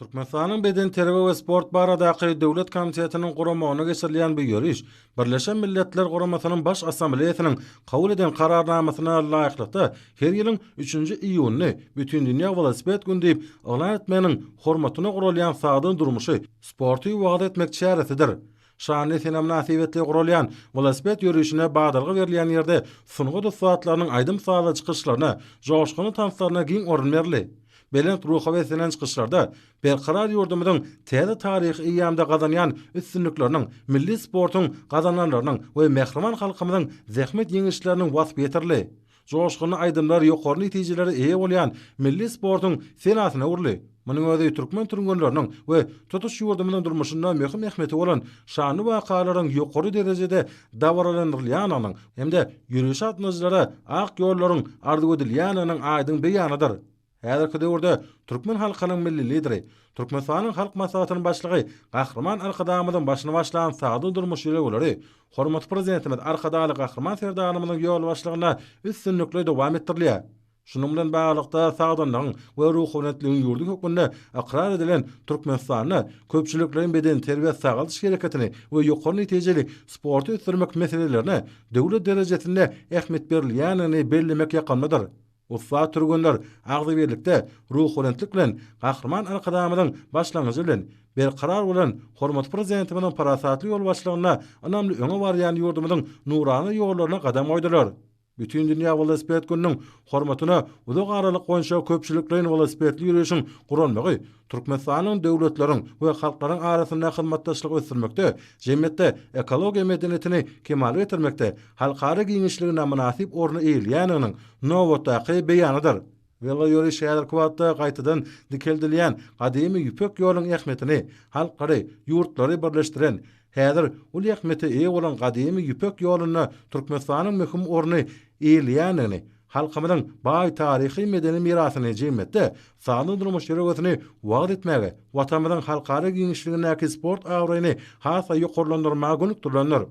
Türkmenistanyň Bedenterbiýe we sport baradaky döwlet komitetiniň guramagynda geçirilýän bu ýöriş Birleşen Milletler Guramasynyň Baş Assambleýasynyň kabul eden Kararnamasyna laýyklykda her ýylyň üçünji iýunyny Bütindünýä welosiped güni diýip yglan etmeginiň hormatyna guralýan sagdyn durmuşy, sporty wagyz etmek çäresidir. Şanly sene mynasybetli guralýan welosiped ýörişine badalga berilýän ýerde sungat ussatlarynyň aýdym-sazly çykyşlaryna, joşgunly tanslaryna giň orun berildi. Belent ruha beslenen çykyşlarda Berkarar ýurdumyzyň täze taryhy eýýamda gazanýan üstünlikleriniň, milli sportuň gazananlarynyň we mähriban halkymyzyň zähmet ýeňişleriniň waspy ýetirildi. Joşgunly aýdymlar ýokary netijelere eýe bolýan milli sportuň senasyna öwrüldi. Munuň özi türkmen türgenleriniň we tutuş ýurdumyzyň durmuşynda möhüm ähmiýeti bolan şanly wakalaryň ýokary derejede dabaralandyrylýandygynyň hem-de ýörişe gatnaşyjylara ak ýollaryň arzuw edilýändiginiň aýdyň beýanydyr. Häzirki döwürde türkmen halkynyň Milli Lideri, Türkmenistanyň Halk Maslahatynyň Başlygy Gahryman Arkadagymyzyň başyny başlan sagdyn durmuş ýörelgeleri hormatly Prezidentimiz Arkadagly Gahryman Serdarymyzyň ýolbaşçylygynda üstünlikli dowam etdirilýär. Şunuň bilen baglylykda, sagdynlygyň we ruhubelentligiň ýurdy hökmünde ykrar edilen Türkmenistanda köpçülikleýin bedenterbiýe-sagaldyş hereketini we ýokary netijeli sporty ösdürmek meselelerine döwlet derejesinde ähmiýet berilýändigini bellemek ýakymlydyr. Ussat türgenler agzybirlikde, ruhubelentlik bilen Gahryman Arkadagymyzyň başlangyjy bilen berkarar bolan hormatly Prezidentimiziň parasatly ýolbaşçylygynda ynamly öňe barýan ýurdumyzyň nurana ýollaryna gadam goýdular. Bütindünýä welosiped gününiň hormatyna uzak aralyk boýunça köpçülikleýin welosipedli ýörişiň guralmagy Türkmenistanyň döwletleriň we halklaryň arasynda hyzmatdaşlygy ösdürmekde, jemgyýetde ekologiýa medeniýetini kemala getirmekde halkara giňişliginde mynasyp orny eýeleýändiginiň nobatdaky beýanydyr. Weloýöriş häzirki wagtda gaýtadan dikeldilýän gadymy Ýüpek ýoluň ähmiýetini, halklary, ýurtlary birleşdiren, häzir uly ähmiýete eýe bolan gadymy Ýüpek ýolunda Türkmenistanyň möhüm orny eýeleýändigini, halkymyzyň baý taryhy-medeni mirasyny jemgyýetde sagdyn durmuş ýörelgesini wagyz etmäge, Watanymyzyň halkara giňişligindäki sport abraýyny has-da ýokarlandyrmaga gönükdirilendir.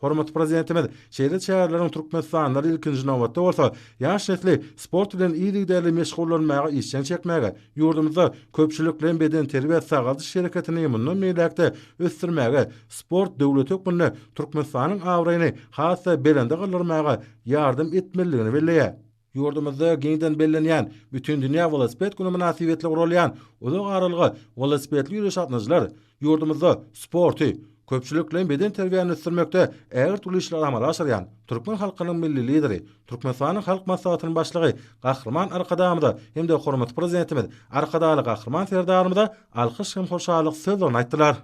Hormatly Prezidentimiz şeýle çäreleriň türkmenistanlylary ilkinji nobatda bolsa, ýaş nesli sport bilen yzygiderli meşgullanmaga işjeň çekmäge, ýurdumyzda köpçülikleýin bedenterbiýe-sagaldyş hereketini mundan beýläk-de ösdürmäge, sport döwleti hökmünde Türkmenistanyň abraýyny has-da belende galdyrmaga ýardam etmelidigini belleýär. Ýurdumyzda giňden bellenýän Bütindünýä welosiped güni mynasybetli guralýan uzak aralyga welosipedli ýöriş gatnaşyjylar ýurdumyzda sporty, köpçülikleýin bedenterbiýäni ösdürmekde ägirt uly işleri amala aşyrýan türkmen halkynyň Milli Lideri, Türkmenistanyň Halk Maslahatynyň Başlygy Gahryman Arkadagymyza hem-de hormatly Prezidentimiz Arkadagly Gahryman Serdarymyza alkyş hem hoşallyk sözlerini aýtdylar.